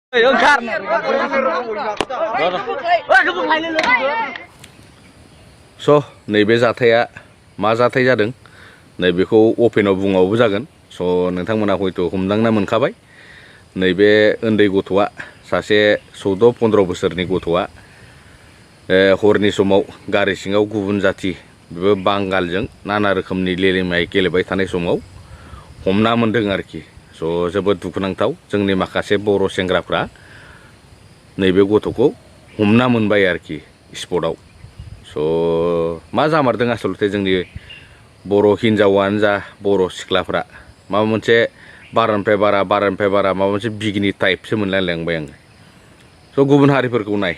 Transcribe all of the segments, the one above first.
स' नैबे जाथाया मा जाथाय जादों नैबेखौ अपेनाव बुङावबो जागोन स' नोंथांमोना हयथ' हमदांना मोनखाबाय नैबे उन्दै गथ'आ सासे 14-15 बोसोरनि गथ'आ हरनि समाव गारि सिङाव गुबुन जाथि बेबो बांगालजों नाना रोखोमनि लेलेमाय गेलेबाय थानाय समाव हमना मोनदों आरोखि स' जोबोद दुखुनांथाव जोंनि माखासे बर' सेंग्राफ्रा नैबे गथ'खौ हमना मोनबाय आरोखि स्पटआव स' मा जामारदों आसलथे जोंनि बर' हिन्जावानो जा बर' सिख्लाफ्रा माबा मोनसे बारानिफ्राय बारा माबा मोनसे बिगिनि टाइपसो मोनलायलांबाय आङो स' गुबुन हारिफोरखौ नाय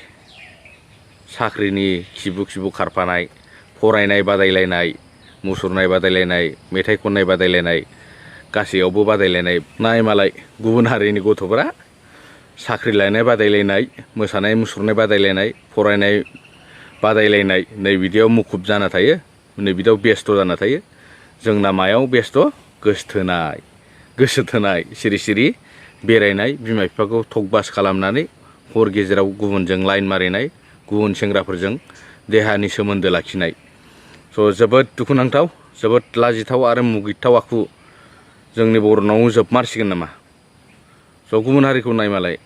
साख्रिनि खिबु खारफानाय फरायनाय बादायलायनाय मुसुरनाय बादायलायनाय मेथाइ खननाय बादायलायनाय गासैयावबो बादायलायनाय नाय मालाय गुबुन हारिनि गथ'फोरा साख्रि लानाय बादायलायनाय मोसानाय मुसुरनाय बादायलायनाय फरायनाय बादायलायनाय नै बिदियाव मुखुब जाना थायो नै बिदियाव बेस्थ' जाना थायो जोंना मायाव बेस्थ' गोसो थोनाय सिरि सिरि बेरायनाय बिमा बिफाखौ थकबास खालामनानै हर गेजेराव गुबुनजों लाइन मारिनाय गुबुन सेंग्राफोरजों देहानि सोमोन्दो लाखिनाय स' जोबोद दुखुनांथाव जोबोद लाजिथाव आरो मुगैथाव आखु जोंनि बर'नाव जोबमारसिगोन नामा स' गुबुन हारिखौ नाय मालाय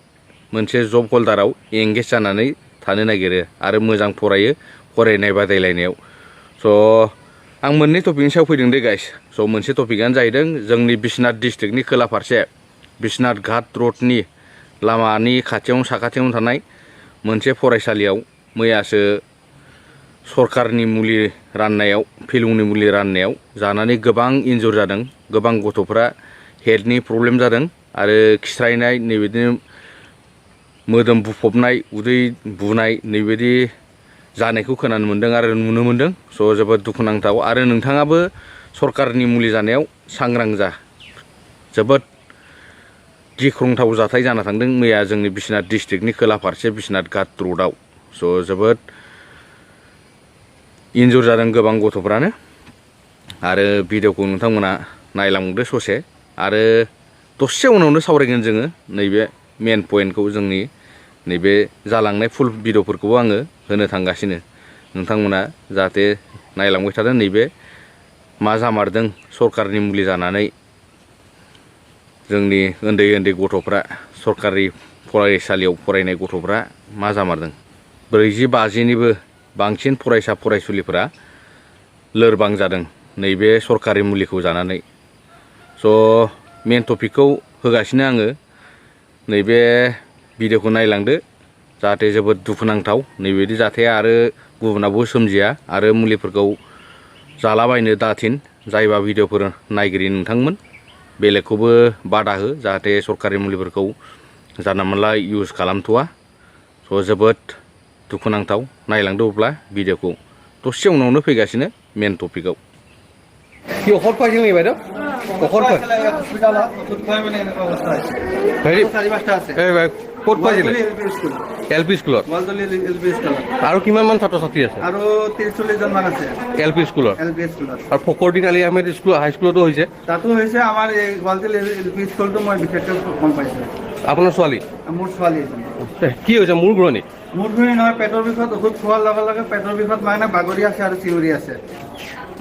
मोनसे जब हल्दाराव एंगेज जानानै थानो नागिरो आरो मोजां फरायो फरायनाय बादायलायनायाव स' आं मोननै टपिकनि सायाव फैदों दे गाइस स' मोनसे टपिकआनो जाहैदों जोंनि बिश्वनाथ डिस्ट्रिक्टनि खोला फारसे बिश्वनाथ घाट रडनि लामानि साखाथियावनो थानाय मोनसे फरायसालियाव मैयासो सरकारनि मुलि राननायाव फिलौनि मुलि राननायाव जानानै गोबां इन्जुर जादों गोबां गथ'फ्रा हेडनि प्रब्लेम जादों आरो खिस्रायनाय नैबिदिनो मोदोम बुफबनाय उदै बुनाय नैबायदि जानायखौ खोनानो मोन्दों आरो नुनो मोन्दों स' जोबोद दुखुनांथाव आरो नोंथाङाबो सरकारनि मुलि जानायाव सांग्रां जा जोबोद गिख्रंथाव जाथाय जाना थांदों मैया जोंनि बिश्वनाथ डिस्ट्रिक्टनि खोला फारसे बिश्वनाथ घाट रडआव स' जोबोद इन्जुर जादों गोबां गथ'फ्रानो आरो भिडिअखौ नोंथांमोना नायलांदो ससे आरो दसे उनावनो सावरायगोन जोङो नैबे मेन पइन्टखौ जोंनि नैबे जालांनाय फुल भिडिअफोरखौबो आङो होनो थांगासिनो नोंथांमोना जाहाथे नायलांबाय थादों नैबे मा जामारदों सरकारनि मुलि जानानै जोंनि उन्दै गथ'फ्रा सरकारि फरायसालियाव फरायनाय गथ'फ्रा मा जामारदों 40-50निबो बांसिन फरायसा फरायसुलिफोरा लोरबां जादों नैबे सरकारि मुलिखौ जानानै स' मेन टपिकखौ होगासिनो आङो नैबे भिडिअखौ नायलांदो जाहाथे जोबोद दुखुनांथाव नैबायदि जाथाया आरो गुबुनावबो सोमजिया आरो मुलिफोरखौ जालाबायनो दाथिन जायबा भिडिअफोर नायगिरि नोंथांमोन बेलेगखौबो बादा हो जाहाथे सरकारि मुलिफोरखौ जानला मोनला इउज खालामथ'वा स' जोबोद दुखुनांथाव नायलांदो अब्ला भिडिअखौ दसे उनावनो फैगासिनो मेन टपिकआव কি ঔষধ খুৱাইছিল নেকি বাইদেউ ঔষধ ক'ত খুৱাইছিলে এল পি স্কুলত আৰু কিমানমান ছাত্ৰ ছাত্ৰী আছে আৰু 43 জন মান আছে এল পি স্কুলত আৰু ফখৰুদ্দিন আলী আহমেদ স্কুল হাই স্কুলতো হৈছে তাতো হৈছে আমাৰ এই গোৱালতলী এল পি স্কুলটো মই বিশেষকৈ গম পাইছোঁ আপোনাৰ ছোৱালী মোৰ ছোৱালী কি হৈছে মূৰ ঘূৰণি নহয় পেটৰ বিষত ঔষধ খোৱাৰ লগে লগে পেটৰ বিষত মানে বাগৰি আছে আৰু চিঞৰি আছে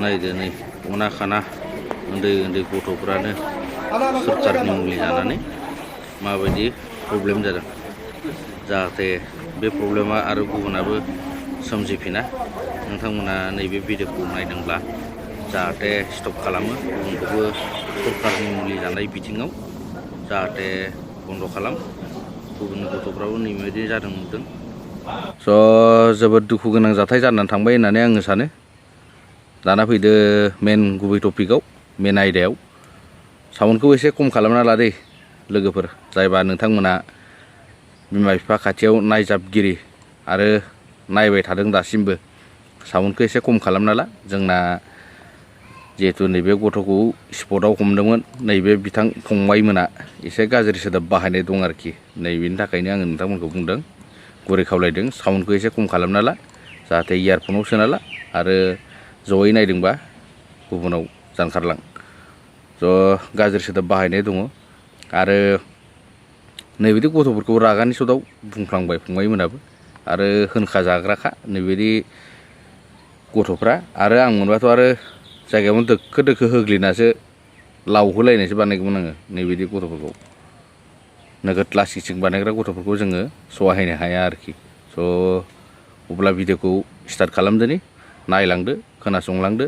नायदो नै अना खाना उन्दै गथ'फ्रानो सरकारनि मुलि जानानै माबायदि प्रब्लेम जादों जाहाथे बे प्रब्लेमा आरो गुबुनाबो सोमजिफिना नोंथांमोना नैबे भिडिअखौ नायदोंब्ला जाहाथे स्टप खालामो गुबुनखौबो सरकारनि मुलि जानाय बिथिङाव जाहाथे बन्द' खालाम गुबुन गथ'फ्राबो नैबायदि जादों नुदों स' जोबोद दुखु गोनां जाथाय जानानै थांबाय होननानै आङो सानो दाना फैदो मेन गुबै टपिकआव मेन आयदायाव साउन्डखौ एसे खम खालामना लादे लोगोफोर जायबा नोंथांमोना बिमा बिफा खाथियाव नायजाबगिरि आरो नायबाय थादों दासिमबो साउन्डखौ एसे खम खालामना ला जोंना जिहेतु नैबे गथ'खौ स्पटआव हमदोंमोन नैबे बिथां फंबायमोना एसे गाज्रि सोदोब बाहायनाय दं आरोखि नैबेनि थाखायनो आङो नोंथांमोनखौ बुंदों गुरै खावलायदों साउन्डखौ एसे खम खालामना ला जाहाथे इयारफनाव सोना ला आरो जयै नायदोंबा गुबुनाव जानखारलां ज' गाज्रि सोदोब बाहायनाय दङ आरो नैबायदि गथ'फोरखौ रागानि सदाव बुंफ्लांबाय फंबायमोनाबो आरो होनखा जाग्राखा नैबायदि गथ'फ्रा आरो आं मोनबाथ' आरो जायगायावनो दोखो दोखो होग्लिनासो लावहोलायनायसो बानायगौमोन आङो नैबायदि गथ'फोरखौ नोगोद लासिंसिं बानायग्रा गथ'फोरखौ जोङो सहायनो हाया आरोखि स' अब्ला भिडिअखौ स्टार्ट खालामदोनि नायलांदो खोनासंलांदो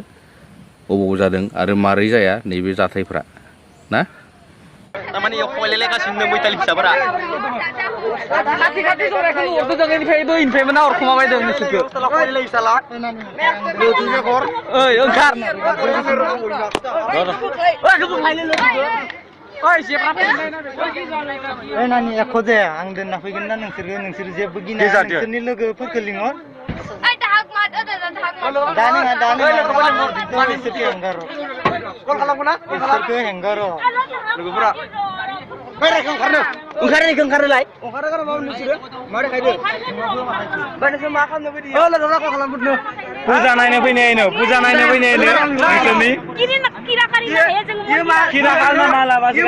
अबाव जादों आरो मारै जाया नैबे जाथायफ्रा ना तारमाने याव खमायलायलायगासिनो दं बैतालि फिसाफोरा खाथि खाथि जरायखौ हरदों जों इनिफ्रायबो नाहरखुमाबायदों नोंसोरखौ ओइ ओंखार नानि एख' जाया आं दोनना फैगोन ना नोंसोर जेबो गिना नोंसोरनि लोगोफोरखौ लिंहर फुजा नायनो फैनायनो नोंसोरनि किरा खालामना मालाबासो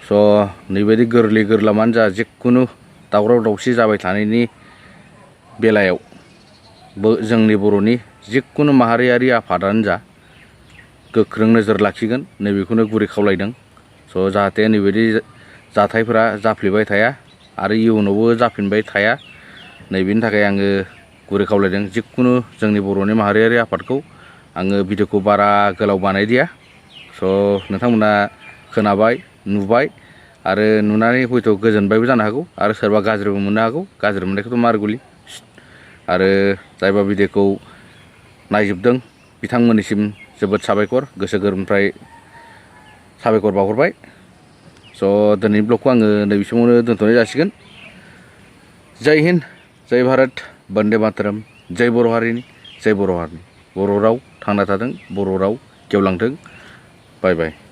स' नैबायदि गोरलै गोरलामानो जा जिखुनु दावराव दावसि जाबाय थानायनि बेलायाव जोंनि बर'नि जिखुनु माहारियारि आफादानो जा गोख्रों नोजोर लाखिगोन नैबेखौनो गुरै खावलायदों स' जाहाथे नैबायदि जाथायफोरा जाफ्लेबाय थाया आरो इयुनावबो जाफिनबाय थाया नैबेनि थाखाय आङो गुरै खावलायदों जिखुनु जोंनि बर'नि माहारियारि आफादखौ आङो भिडिअखौ बारा गोलाव बानायदिया स' नोंथांमोना खोनाबाय नुबाय आरो नुनानै हयथ' गोजोनबायबो जानो हागौ आरो सोरबा गाज्रिबो मोननो हागौ गाज्रि मोननायखौथ' मारगुलि आरो जायबा भिडिअखौ नायजोबदों बिथांमोननिसिम जोबोद साबायखर गोसो गोरबोनिफ्राय साबायखर बावहरबाय स' दिनैनि ब्लगखौ आङो नैबे समावनो दोनथ'नाय जासिगोन जय हिन्द जय भारत बन्दे मातरम जय बर' हारिनि बर' राव थांना थाथों बर' राव गेवलांथों बाय बाय